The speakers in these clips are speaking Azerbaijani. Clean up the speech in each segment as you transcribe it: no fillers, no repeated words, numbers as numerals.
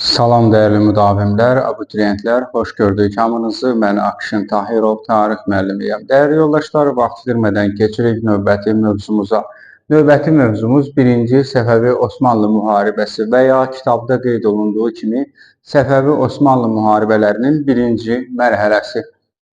Salam dəyərli müdavimlər, abituriyentlər, xoş gördük hamınızı. Mən Akşin Tahirov, tarix müəllimiyəm. Dəyərli yoldaşlar, vaxt itirmədən keçirik növbəti mövzumuza. Növbəti mövzumuz 1-ci Səfəvi Osmanlı müharibəsi və ya kitabda qeyd olunduğu kimi Səfəvi Osmanlı müharibələrinin birinci mərhələsi.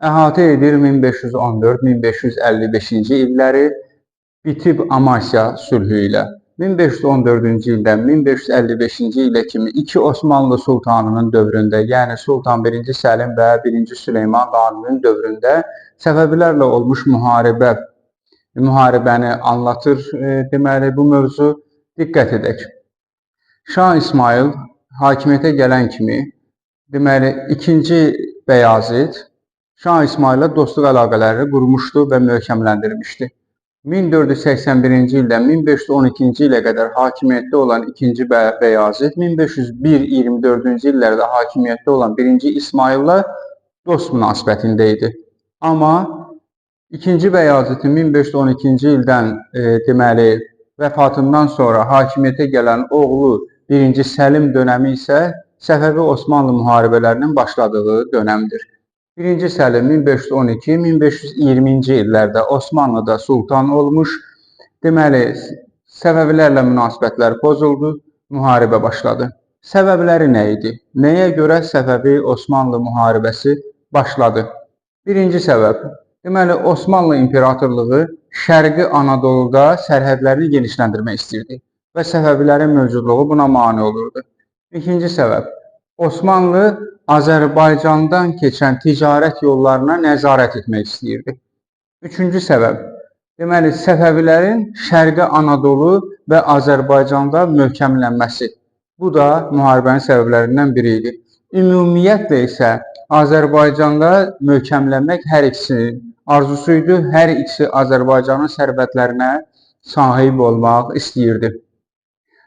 Əhatə edir 1514-1555-ci illəri, bitib Amasya sülhü ilə. 1514-cü ildən 1555-ci ilə kimi iki Osmanlı sultanının dövründə, yəni Sultan 1-ci Səlim və 1-ci Süleyman Qanuninin dövründə Səfəvilərlə olmuş müharibəni anlatır. Deməli bu mövzu, diqqət edək. Şah İsmayıl hakimiyyətə gələn kimi, deməli 2-ci Bəyazid Şah İsmayılla dostluq əlaqələrini qurmuşdu və möhkəmləndirmişdi. 1481-ci ildən 1512-ci ilə qədər hakimiyyətdə olan 2-ci Bəyazid, 1501-24-cü illərdə hakimiyyətdə olan 1-ci İsmayılla dost münasibətində idi. Amma 2-ci Bəyazidin 1512-ci ildən deməli vəfatından sonra hakimiyyətə gələn oğlu 1-ci Səlim dönəmi isə Səfəvi Osmanlı müharibələrinin başladığı dönəmdir. 1-ci Səlim 1512-1520-ci illərdə Osmanlıda sultan olmuş. Deməli, Səfəvilərlə münasibətlər pozuldu, müharibə başladı. Səbəbləri nə idi? Nəyə görə Səfəvi Osmanlı müharibəsi başladı? Birinci səbəb, deməli, Osmanlı İmperatorluğu Şərqi Anadoluda sərhədlərini genişləndirmək istəyirdi və Səfəvilərin mövcudluğu buna mane olurdu. İkinci səbəb, Osmanlı Azərbaycandan keçən ticarət yollarına nəzarət etmək istəyirdi. Üçüncü səbəb, deməli, Səfəvilərin Şərqi Anadolu və Azərbaycanda möhkəmlənməsi. Bu da müharibənin səbəblərindən biri idi. Ümumiyyətlə isə Azərbaycanda möhkəmlənmək hər ikisinin arzusu idi. Hər ikisi Azərbaycanın sərvətlərinə sahib olmaq istəyirdi.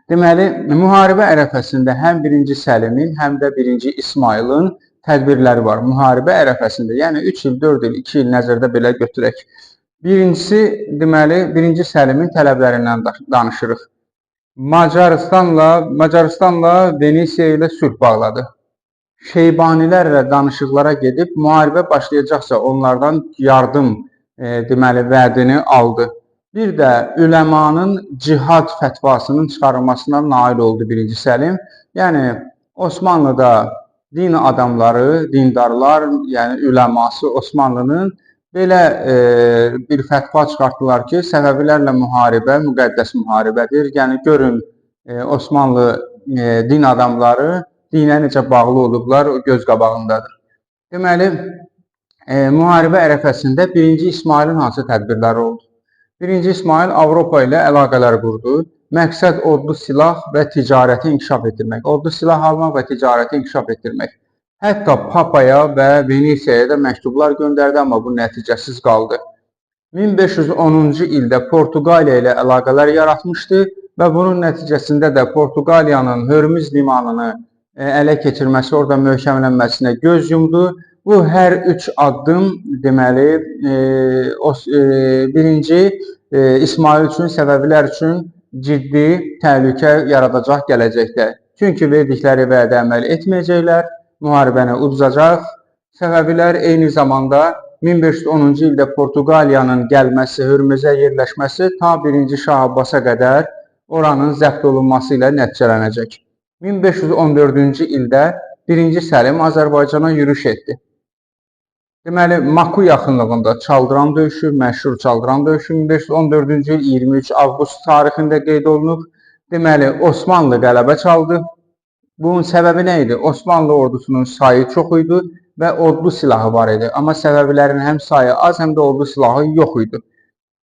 Deməli, müharibə ərəfəsində həm 1-ci Səlimin, həm də 1-ci İsmayılın tədbirləri var. Müharibə ərəfəsində, yəni 3 il, 4 il, 2 il nəzərdə belə götürək. Birincisi, deməli, 1-ci Səlimin tələblərindən danışırıq. Macarıstanla Venesiya ilə sülh bağladı. Şeybanilərlə danışıqlara gedib, müharibə başlayacaqsa onlardan yardım deməli, vədini aldı. Bir də üləmanın cihad fətvasının çıxarılmasına nail oldu 1-ci Səlim. Yəni Osmanlıda din adamları, dindarlar, yəni üləması Osmanlının belə bir fətva çıxartdılar ki, Səfəvilərlə müharibə müqəddəs müharibədir. Yəni görün Osmanlı din adamları dinə necə bağlı olublar, o göz qabağındadır. Deməli, müharibə ərəfəsində 1-ci İsmayılın hansı tədbirləri oldu? 1-ci İsmayıl Avropa ilə əlaqələr qurdu. Məqsəd odlu silah və ticarəti inkişaf etdirmək. Odlu silah almaq və ticarəti inkişaf etdirmək. Hətta Papaya və Venesiyaya da məktublar göndərdi, amma bu nəticəsiz qaldı. 1510-cu ildə Portuqaliya ilə əlaqələr yaratmışdı və bunun nəticəsində də Portuqaliyanın Hörmüz limanını ələ keçirməsi, orada möhkəmlənməsinə göz yumdu. Bu hər üç addım, deməli, birinci İsmayıl üçün, Səfəvilər üçün ciddi təhlükə yaradacaq gələcəkdə. Çünki verdikləri vədə əməl etməyəcəklər, müharibəni uduzacaq. Səfəvilər eyni zamanda 1510-cu ildə Portuqaliyanın gəlməsi, Hörmüzə yerləşməsi ta 1-ci Şah Abbasa qədər oranın zəbt olunması ilə nəticələnəcək. 1514-cü ildə 1-ci Səlim Azərbaycana yürüş etdi. Deməli, Maku yaxınlığında Çaldıran döyüşü, məşhur Çaldıran döyüşü 1514-cü il 23 avqust tarixində qeyd olunub. Deməli, Osmanlı qələbə çaldı. Bunun səbəbi nə idi? Osmanlı ordusunun sayı çox idi və odlu silahı var idi. Amma Səfəvilərin həm sayı az, həm də odlu silahı yox idi.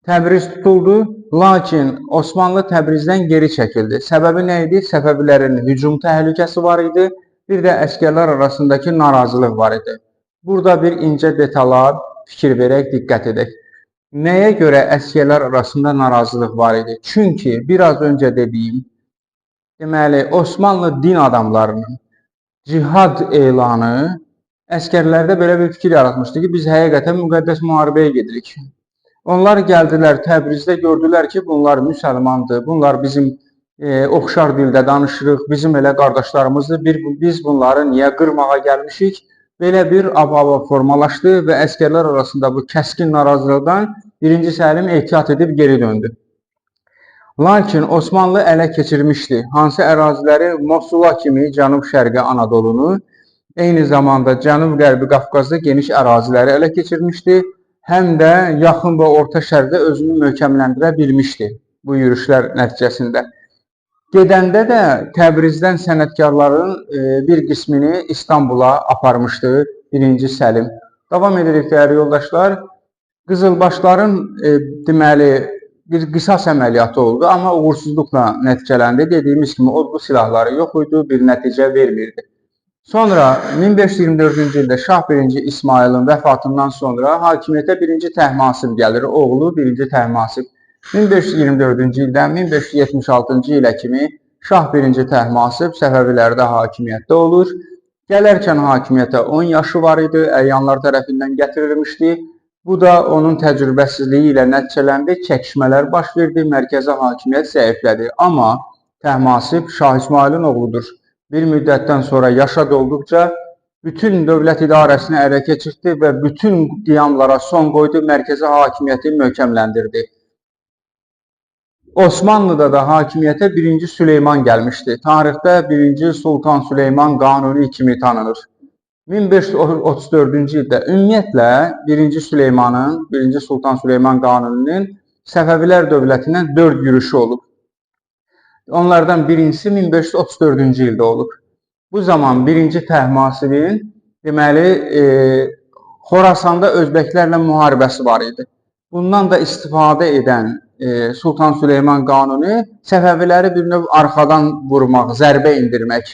Təbriz tutuldu, lakin Osmanlı Təbrizdən geri çəkildi. Səbəbi nə idi? Səfəvilərin hücum təhlükəsi var idi, bir də əsgərlər arasındakı narazılıq var idi. Burada bir incə detala fikir verək, diqqət edək. Nəyə görə əsgərlər arasında narazılıq var idi? Çünki biraz öncə dediyim, deməli, Osmanlı din adamlarının cihad elanı əsgərlərdə belə bir fikir yaratmışdı ki, biz həqiqətən müqəddəs müharibəyə gedirik. Onlar gəldilər Təbrizdə, gördülər ki, bunlar müsəlmandır, bunlar bizim Oxşar dildə danışırıq, bizim elə qardaşlarımızdır, biz bunları niyə qırmağa gəlmişik? Belə bir ab-hava formalaşdı və əsgərlər arasında bu kəskin narazılıqdan 1-ci Səlim ehtiyat edib geri döndü. Lakin Osmanlı ələ keçirmişdi. Hansı əraziləri? Mosula kimi Cənub-Şərqi Anadolunu, eyni zamanda Cənub-Qərbi Qafqazda geniş əraziləri ələ keçirmişdi. Həm də Yaxın və Orta Şərqdə özünü möhkəmləndirə bilmişdi bu yürüşlər nəticəsində. Gedəndə də Təbrizdən sənətkarların bir qismini İstanbula aparmışdı 1-ci Səlim. Davam edirik dəyərli yoldaşlar. Qızılbaşların deməli bir qisas əməliyyatı oldu, amma uğursuzluqla nəticələndi. Dediyimiz kimi odlu silahları yox idi, bir nəticə vermirdi. Sonra 1524-cü ildə Şah 1-ci İsmayılın vəfatından sonra hakimiyyətə 1-ci Təhmasib gəlir, oğlu 1-ci Təhmasib. 1524-cü ildən 1576-cı ilə kimi Şah 1-ci Təhmasib Səfəvilərdə hakimiyyətdə olur. Gələrkən hakimiyyətə 10 yaşı var idi, əyanlar tərəfindən gətirilmişdi. Bu da onun təcrübəsizliyi ilə nəticələndi, çəkişmələr baş verdi, mərkəzi hakimiyyət zəiflədi. Amma Təhmasib Şah İsmayılın oğludur. Bir müddətdən sonra yaşa dolduqca bütün dövlət idarəsini ələ keçirtdi və bütün qiyamlara son qoydu, mərkəzi hakimiyyəti möhkəmləndirdi. Osmanlıda da hakimiyyətə 1-ci Süleyman gəlmişdi. Tarixdə 1-ci Sultan Süleyman Qanuni kimi tanınır. 1534-cü ildə ümumiyyətlə 1-ci Süleymanın, 1-ci Sultan Süleyman Qanuninin Səfəvilər dövlətindən 4 yürüşü olub. Onlardan birincisi 1534-cü ildə olub. Bu zaman 1-ci Təhmasibin deməli Xorasanda özbəklərlə müharibəsi var idi. Bundan da istifadə edən Sultan Süleyman Qanuni Səfəviləri bir növ arxadan vurmaq, zərbə indirmək,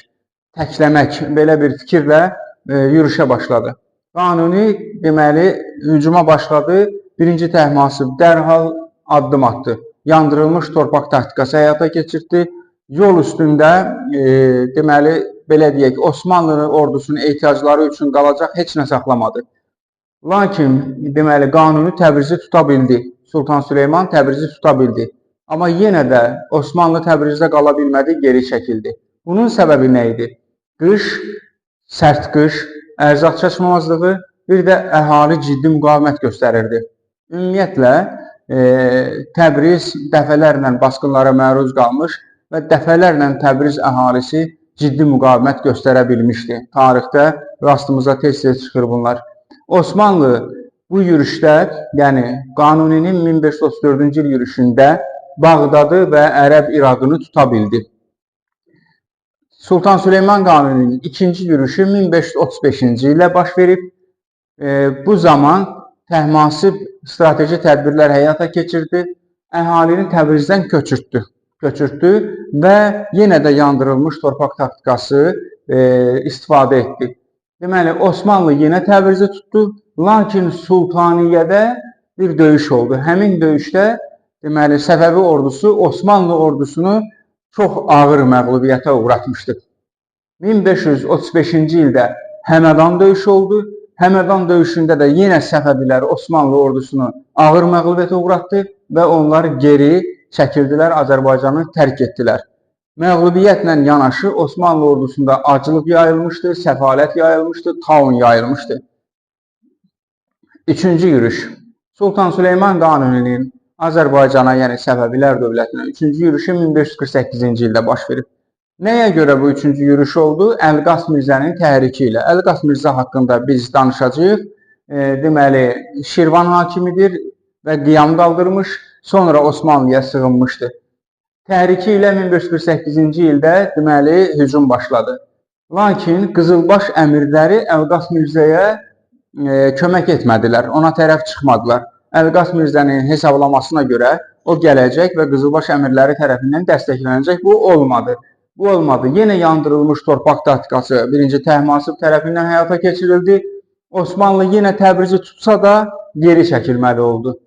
təkləmək belə bir fikirlə yürüşə başladı. Qanuni deməli hücuma başladı. 1-ci Təhmasib dərhal addım atdı. Yandırılmış torpaq taktikası həyata keçirtdi. Yol üstündə deməli belə deyək, Osmanlı ordusunun ehtiyacları üçün qalacaq heç nə saxlamadı. Lakin deməli Qanuni Təbrizi tuta bildi. Sultan Süleyman Təbrizi tuta bildi. Amma yenə də Osmanlı Təbrizdə qala bilmədi, geri çəkildi. Bunun səbəbi nə idi? Qış, sərt qış, ərzaq çatışmazlığı, bir də əhali ciddi müqavimət göstərirdi. Ümumiyyətlə, Təbriz dəfələrlə basqınlara məruz qalmış və dəfələrlə Təbriz əhalisi ciddi müqavimət göstərə bilmişdi. Tarixdə rastımıza tez-tez çıxır bunlar. Osmanlı bu yürüşdə, yəni Qanuninin 1534-cü il yürüşündə Bağdadı və Ərəb İraqını tuta bildi. Sultan Süleyman Qanuninin ikinci yürüşü 1535-ci ildə baş verib. Bu zaman Təhmasib strateji tədbirlər həyata keçirdi. Əhalini Təbrizdən köçürtdü və yenə də yandırılmış torpaq taktikası istifadə etdi. Deməli, Osmanlı yenə Təbrizi tutdu, lakin Sultaniyyədə bir döyüş oldu. Həmin döyüşdə deməli, Səfəvi ordusu Osmanlı ordusunu çox ağır məğlubiyyətə uğratmışdı. 1535-ci ildə Həmədan döyüşü oldu. Həmədan döyüşündə də yenə Səfəvilər Osmanlı ordusunu ağır məğlubiyyətə uğratdı və onlar geri çəkildilər, Azərbaycanı tərk etdilər. Məğlubiyyətlə yanaşı Osmanlı ordusunda aclıq yayılmışdı, səfalət yayılmışdı, taun yayılmışdı. Üçüncü yürüş. Sultan Süleyman Qanuninin Azərbaycana, yəni Səfəvilər dövlətinə üçüncü yürüşü 1548-ci ildə baş verib. Nəyə görə bu üçüncü yürüş oldu? Əlqas Mirzənin təhriki ilə. Əlqas Mirzə haqqında biz danışacağıq. Deməli, Şirvan hakimidir və qiyam qaldırmış, sonra Osmanlıya sığınmışdı. Təhriki ilə 1548-ci ildə deməli, hücum başladı. Lakin Qızılbaş əmirləri Əlqas Mirzəyə kömək etmədilər, ona tərəf çıxmadılar. Əlqas Mirzənin hesablamasına görə o gələcək və Qızılbaş əmirləri tərəfindən dəstəklənəcək. Bu olmadı. Bu olmadı. Yenə yandırılmış torpaq taktikası 1-ci Təhmasib tərəfindən həyata keçirildi. Osmanlı yenə Təbrizi tutsa da geri çəkilməli oldu.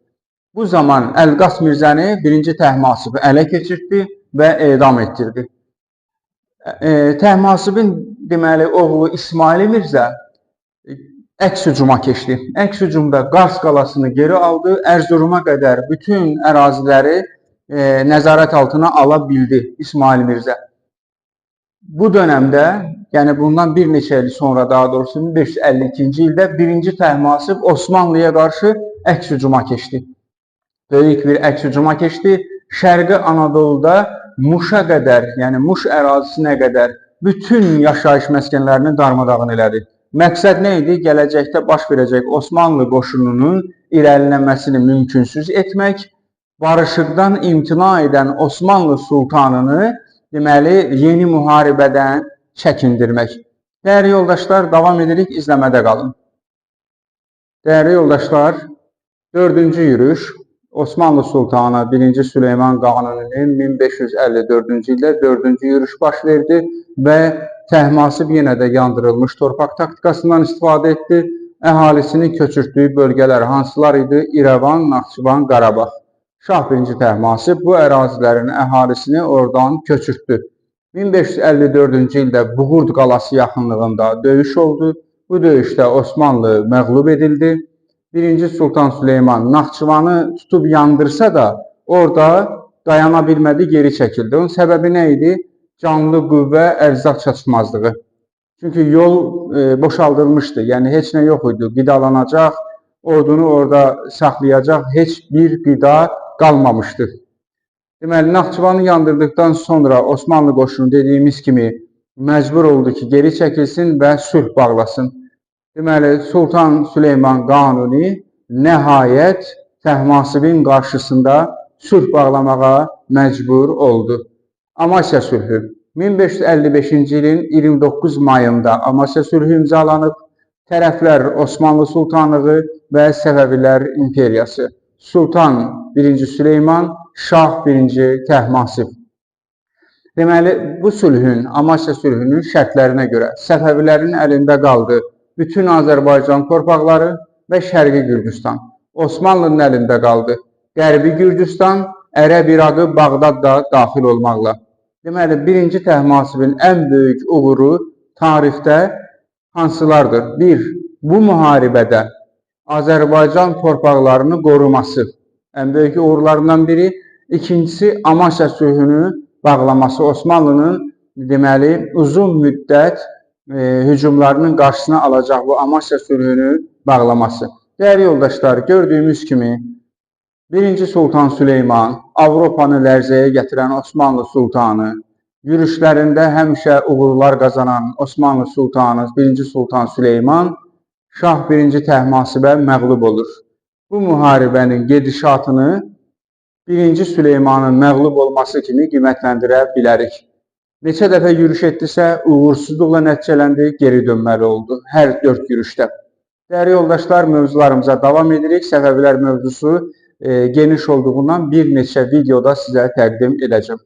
Bu zaman Əlqas Mirzəni 1-ci Təhmasib ələ keçirtdi və edam etdirdi. Təhmasibin deməli oğlu İsmail Mirzə əks hücuma keçdi. Əks hücumda Qars qalasını geri aldı. Ərzuruma qədər bütün əraziləri nəzarət altına ala bildi İsmail Mirzə. Bu dönəmdə, yəni bundan bir neçə il sonra, daha doğrusu 1552-ci ildə 1-ci Təhmasib Osmanlıya qarşı əks hücuma keçdi. Böyük bir əks hücuma keçdi. Şərqi Anadoluda Muşa qədər, yəni Muş ərazisinə qədər bütün yaşayış məskənlərini darmadağın elədi. Məqsəd nə idi? Gələcəkdə baş verəcək Osmanlı qoşununun irəliləməsini mümkünsüz etmək, barışıqdan imtina edən Osmanlı sultanını deməli yeni müharibədən çəkindirmək. Dəyərli yoldaşlar, davam edirik, izləmədə qalın. Dəyərli yoldaşlar, 4-cü yürüş Osmanlı Sultanı 1-ci Süleyman Qanuninin 1554-cü ildə 4-cü yürüş baş verdi və Təhmasib yenə də yandırılmış torpaq taktikasından istifadə etdi. Əhalisini köçürtdüyü bölgələr hansılar idi? İrəvan, Naxçıvan, Qarabağ. Şah 1-ci Təhmasib bu ərazilərin əhalisini oradan köçürtdü. 1554-cü ildə Buğurd qalası yaxınlığında döyüş oldu. Bu döyüşdə Osmanlı məğlub edildi. 1-ci Sultan Süleyman Naxçıvanı tutub yandırsa da orada dayana bilmədi, geri çəkildi. Onun səbəbi nə idi? Canlı qüvvə, ərzaq çatışmazlığı. Çünki yol boşaldılmışdı, yəni heç nə yox idi. Qidalanacaq, ordunu orada saxlayacaq heç bir qida qalmamışdı. Deməli, Naxçıvanı yandırdıqdan sonra Osmanlı qoşunu dediyimiz kimi məcbur oldu ki, geri çəkilsin və sülh bağlasın. Deməli, Sultan Süleyman Qanuni nəhayət Təhmasibin qarşısında sülh bağlamağa məcbur oldu. Amasya sülhü 1555-ci ilin 29 mayında Amasya sülhü imzalanıb. Tərəflər Osmanlı Sultanlığı və Səfəvilər İmperiyası. Sultan 1-ci Süleyman, Şah 1-ci Təhmasib. Deməli, bu sülhün, Amasya sülhünün şərtlərinə görə Səfəvilərin əlində qaldı bütün Azərbaycan torpaqları və Şərqi Gürcüstan. Osmanlının əlində qaldı Qərbi Gürcüstan, Ərəb İraqı, Bağdad da daxil olmaqla. Deməli, 1-ci Təhmasibin ən böyük uğuru tarixdə hansılardır? 1. Bu müharibədə Azərbaycan torpaqlarını qoruması ən böyük uğurlarından biri. İkincisi, Amasya sülhünü bağlaması, Osmanlının deməli uzun müddət hücumlarının qarşısını alacaq bu Amasya sülhünü bağlaması. Dəyərli yoldaşlar, gördüyümüz kimi 1-ci Sultan Süleyman, Avropanı lərzəyə gətirən Osmanlı Sultanı, yürüşlərində həmişə uğurlar qazanan Osmanlı Sultanı 1-ci Sultan Süleyman, Şah 1-ci Təhmasibə məğlub olur. Bu müharibənin gedişatını 1-ci Süleymanın məğlub olması kimi qiymətləndirə bilərik. Neçə dəfə yürüş etdisə, uğursuzluqla nəticələndi, geri dönməli oldu hər 4 yürüşdə. Dəyərli yoldaşlar, mövzularımıza davam edirik. Səfəvilər mövzusu geniş olduğundan bir neçə videoda sizə təqdim edəcəm.